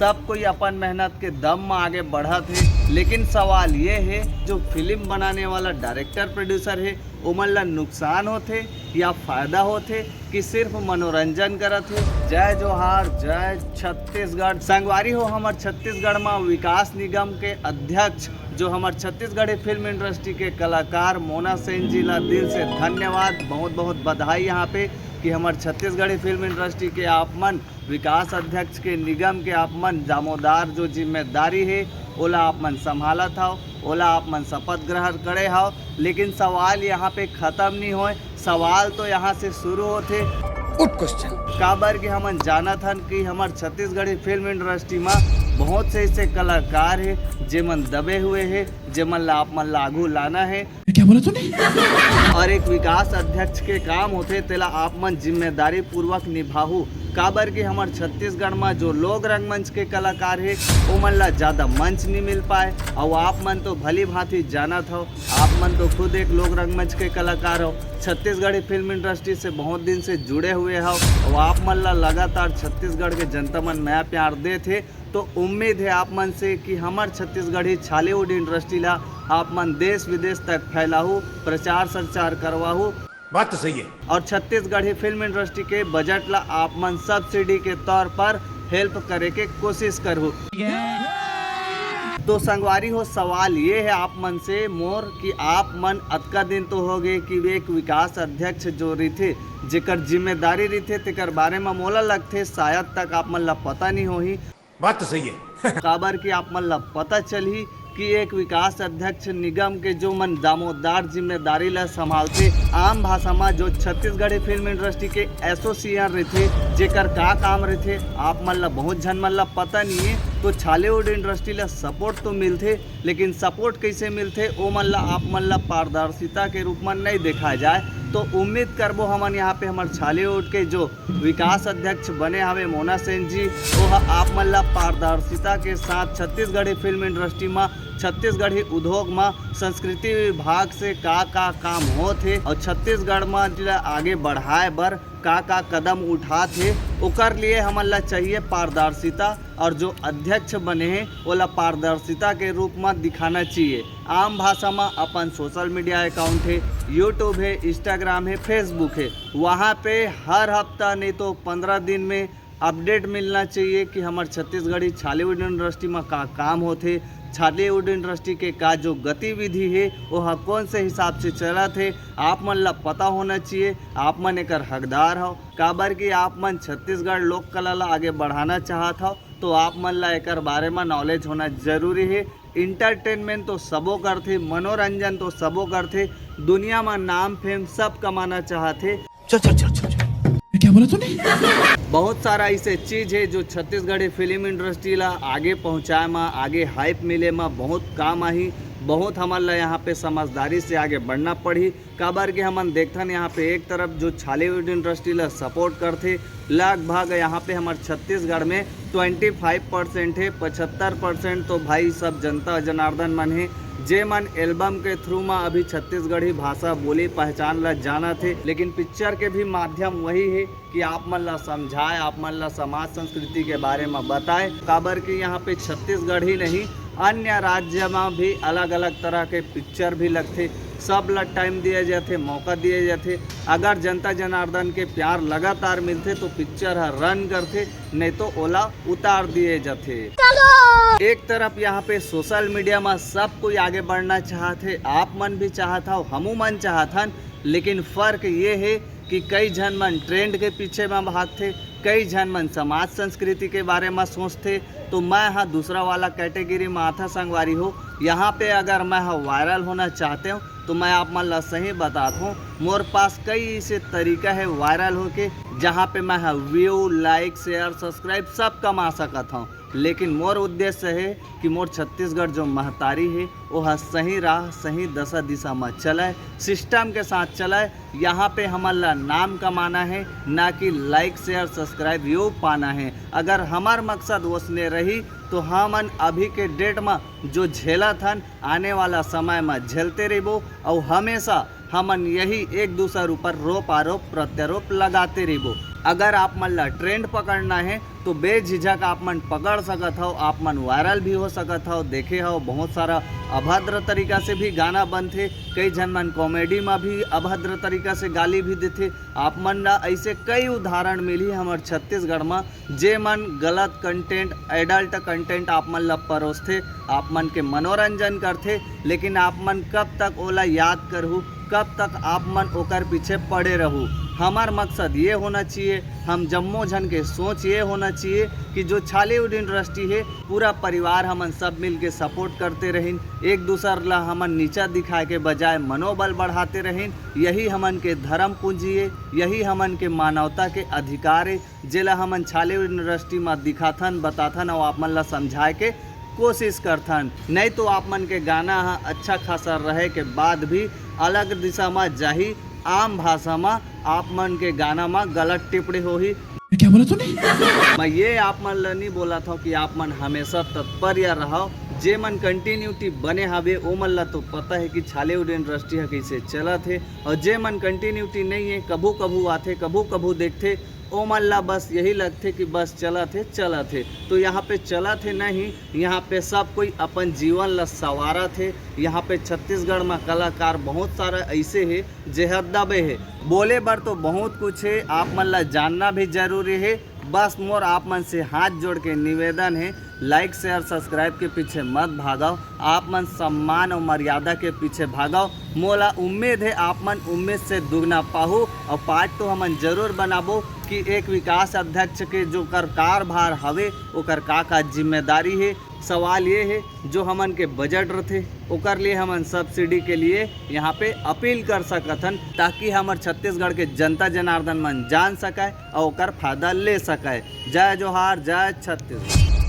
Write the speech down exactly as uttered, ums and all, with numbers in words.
सब कोई अपन मेहनत के दम म आगे बढ़त हे, लेकिन सवाल ये हे, जो फिल्म बनाने वाला डायरेक्टर प्रोड्यूसर हे, ओमन ला नुकसान होथे या फायदा होथे कि सिर्फ मनोरंजन करत हे? जय जोहार, जय छत्तीसगढ़। संगवारी हो, हमर छत्तीसगढ़ म विकास निगम के अध्यक्ष, जो हमर छत्तीसगढ़ी फिल्म इंडस्ट्री के कलाकार मोना सेन जी ला दिल से धन्यवाद, बहुत बहुत बधाई यहाँ पे कि हमर छत्तीसगढ़ी फिल्म इंडस्ट्री के आप मन विकास अध्यक्ष के निगम के आप मन दामोदार जो जिम्मेदारी हे, ओला आप मन संभालत हव, ओला आप मन शपथ ग्रहण करे हव। लेकिन सवाल यहाँ पे खत्म नहीं होय, सवाल तो यहाँ से शुरू होथे। गुड क्वेश्चन। काबर कि हमन जानत हन कि हमर छत्तीसगढ़ी फिल्म इंडस्ट्री म बहुत से ऐसे कलाकार हे, जेमन दबे हुए हे, जेमन ला आप मन ला आगू लाना हे। क्या बोला तूने? और एक विकास अध्यक्ष के काम होथे, तेला आप मन जिम्मेदारी पूर्वक निभाहू, काबर कि हमर छत्तीसगढ़ म जो लोक रंगमंच के कलाकार हे, ओमन ला ज्यादा मंच नहीं मिल पाए। और आप मन तो भली भांति जानत हव, आप मन तो खुद एक लोक रंगमंच के कलाकार हो, छत्तीसगढ़ी फिल्म इंडस्ट्री से बहुत दिन से जुड़े हुए हव, और आप मन ला लगातार छत्तीसगढ़ के जनता मन मया प्यार देत हे। तो उम्मीद है आप मन से कि हमर छत्तीसगढ़ी छालीवुड इंडस्ट्री ला आप मन देश विदेश तक फैलाहू, प्रचार संचार करवाहू। बात तो सही है। और छत्तीसगढ़ी फिल्म इंडस्ट्री के बजट ला आप मन सब्सिडी के तौर पर हेल्प करे के कोशिश करहू। तो संगवारी हो, सवाल ये है आप मन से मोर कि आप मन अतका दिन तो हो गए कि एक विकास अध्यक्ष जो रहिथे, जेकर जिम्मेदारी रहिथे, तेकर बारे म मोला लगथे शायद तक आप मन ला पता नहीं होही। बात तो सही है। काबर कि आप मन ला पता चलही कि एक विकास अध्यक्ष निगम के जो मन दामोदार जिम्मेदारी ला संभालथे, आम भाषा म जो छत्तीसगढ़ी फिल्म इंडस्ट्री के एसोसिएशन रहिथे, जेकर का काम रहिथे, आप मन ला बहुत झन मन ला पता नहीं है। तो छालीवुड इंडस्ट्री ला सपोर्ट तो मिलथे, लेकिन सपोर्ट कैसे मिलथे, ओ मन ला, आप मन ला पारदर्शिता के रूप में नहीं देखा जाए। तो उम्मीद करबो हमन यहाँ पे हमर छालीवुड के जो विकास अध्यक्ष बने हवे मोना सेन जी, ओह आप मन ला पारदर्शिता के साथ छत्तीसगढ़ी फिल्म इंडस्ट्री म, छत्तीसगढ़ी उद्योग म, संस्कृति विभाग से का का काम होत हे और छत्तीसगढ़ म आगे बढ़ाए बर का का कदम उठात हे, ओकर लिए हमन ला चाहिए पारदर्शिता। और जो अध्यक्ष बने हे, ओला पारदर्शिता के रूप म दिखाना चाहिए। आम भाषा म अपन सोशल मीडिया अकाउंट हे, YouTube हे, Instagram हे, Facebook हे, वहाँ पे हर हफ्ता नहीं तो पंद्रह दिन में अपडेट मिलना चाहिए कि हमर छत्तीसगढ़ी छालीवुड इंडस्ट्री म का काम होथे, छालीवुड इंडस्ट्री के का जो गतिविधि हे, ओह कौन से हिसाब से चलत हे, आप मन ला पता होना चाहिए। आप मन एकर हकदार हव, काबर कि आप मन छत्तीसगढ़ लोक कला ला आगे बढ़ाना चाहत हव, तो आप मन ला एकर बारे म नॉलेज होना जरूरी हे। एंटरटेनमेंट तो सबो करथे, मनोरंजन तो सबो करथे, दुनिया म नाम फेम सब कमाना चाहथे। चल, चल, चल, चल, चल। ये क्या बोला तूने? बहुत सारा ऐसे चीज हे जो छत्तीसगढ़ी फिल्म इंडस्ट्री ला आगे पहुंचाए म, आगे हाइप मिले म बहुत काम आही। बहुत हमन ला यहाँ पे समझदारी से आगे बढ़ना पड़ही, काबर के हमन देखथन यहाँ पे एक तरफ जो छालीवुड इंडस्ट्री ला सपोर्ट करथे, लगभग यहाँ पे हमर छत्तीसगढ़ में ट्वेंटी फाइव परसेंट हे, पचहत्तर परसेंट तो भाई सब जनता जनार्दन मन हे, जे मन एल्बम के थ्रू म अभी छत्तीसगढ़ी भाषा बोली पहचान ला जानत हे, लेकिन पिक्चर के भी माध्यम वही हे कि आप मन ला समझाए, आप मन ला समाज संस्कृति के बारे म बताए, काबर कि यहाँ पे छत्तीसगढ़ ही नहीं, अन्य राज्य म भी अलग-अलग तरह के पिक्चर भी लगथे। सब ला टाइम दिए जाथे, मौका दिए जाथे। अगर जनता जनार्दन के प्यार लगातार मिलथे तो पिक्चर ह रन करथे, नहीं तो ओला उतार दिए जाथे। एक तरफ यहाँ पे सोशल मीडिया म सब कोई आगे बढ़ना चाहत हे, आप मन भी चाहत हव, हमू मन चाहत हन, लेकिन फर्क ये हे कि कई झन मन ट्रेंड के पीछे म भागथे, कई झन मन समाज संस्कृति के बारे म सोचथे, तो मैं ह दूसरा वाला कैटेगरी म आथा संगवारी हो। यहाँ पे अगर मैं ह वायरल होना चाहते हो तो मैं आप मन ला सही बतात हूँ, मोर पास कई ऐसे तरीका है वायरल होके, जहाँ पे मैं ह व्यू, लाइक, शेयर, सब्सक्राइब सब कमा सकत हूँ। लेकिन मोर उद्देश्य है कि मोर छत्तीसगढ़ जो महतारी है, वो ह सही राह, सही दशा दिशा म चलय, सिस्टम के साथ चलय। यहाँ पे हमन ला नाम कमाना है, ना कि लाइक, शेयर, सब्सक्राइब यो पाना है। अगर हमार मकसद वोसने रही तो हमन अभी के डेट म जो झेलत हन, आने वाला समय म झेलते रहिबो। अउ हमेशा हमन यही एक दूसर ऊपर रोप आरोप प्रत्यारोप लगाते रहिबो। अगर आप मन ला ट्रेंड पकड़ना है तो बेझिझक आप मन पकड़ सकत हव, आप मन वायरल भी हो सकत हव। देखे हव, बहुत सारा अभद्र तरीका से भी गाना बनथे, कई झन मन कॉमेडी में भी अभद्र तरीका से गाली भी देथे। आप मन ला ऐसे कई उदाहरण मिली हमर छत्तीसगढ़ में, जे मन गलत कंटेंट, एडल्ट कंटेंट आप मन ला परोसथे, आप मन के मनोरंजन करथे, लेकिन आप मन कब तक ओला याद करहू, कब तक आप मन ओकर पीछे पड़े रहू। हमार मकसद ये होना चाहिए, हम जम्मो झन के सोच ये होना चाहिए कि जो छालीवुड इंडस्ट्री है, पूरा परिवार हमन सब मिल के सपोर्ट करते रहिन, एक दूसर ला हमन नीचा दिखाए के बजाय मनोबल बढ़ाते रहिन। यही हमन के धर्म पूंजी है, यही हमन के मानवता के अधिकार है, जेला हमन छालीवुड इंडस्ट्री में दिखाथन, बताथन और आप मन ला समझाए के कोशिश करथन। नहीं तो आप मन के गाना ह अच्छा खासा रहे के बाद भी अलग दिशा में जाही, आम भाषा में आप मन के गाना में गलत टिप्पणी होही। क्या बोला तूने? मैं ये आप मन ला नहीं बोला था कि आप मन हमेशा तत्पर या रहो। जे मन कंटिन्यूटी बने हवे, ओ मन ला तो पता है कि छालीवुड इंडस्ट्री ह कैसे चलत है, और जे मन कंटिन्यूटी नहीं है, कभू कभू आथे, कभू कभू देखथे, ओ मन ला बस यही लगथे कि बस चलत हे, चलत हे। तो यहाँ पे चलत हे नहीं, यहाँ पे सब कोई अपन जीवन ला संवारत हे। यहाँ पे छत्तीसगढ़ में कलाकार बहुत सारा ऐसे हे जे हर दबे हे। बोले बर तो बहुत कुछ हे, आप मन ला जानना भी जरूरी हे। बस मोर आप मन से हाथ जोड़ के निवेदन हे, लाइक शेयर सब्सक्राइब के पीछे मत भागव, आप मन सम्मान और मर्यादा के पीछे भागव। मोला उम्मीद हे आप मन उम्मीद से दुगना पाहू। और पार्ट टू हमन जरूर बनाबो कि एक विकास अध्यक्ष के जो कर कारभार हवे, ओकर का का जिम्मेदारी हे। सवाल ये हे, जो हमन के बजट रथे, ओकर लिए हमन सब्सिडी के लिए यहाँ पे अपील कर सकत हन, ताकि हमर छत्तीसगढ़ के जनता जनार्दन मन जान सके और ओकर फायदा ले सके। जय जोहार, जय छत्तीसगढ़।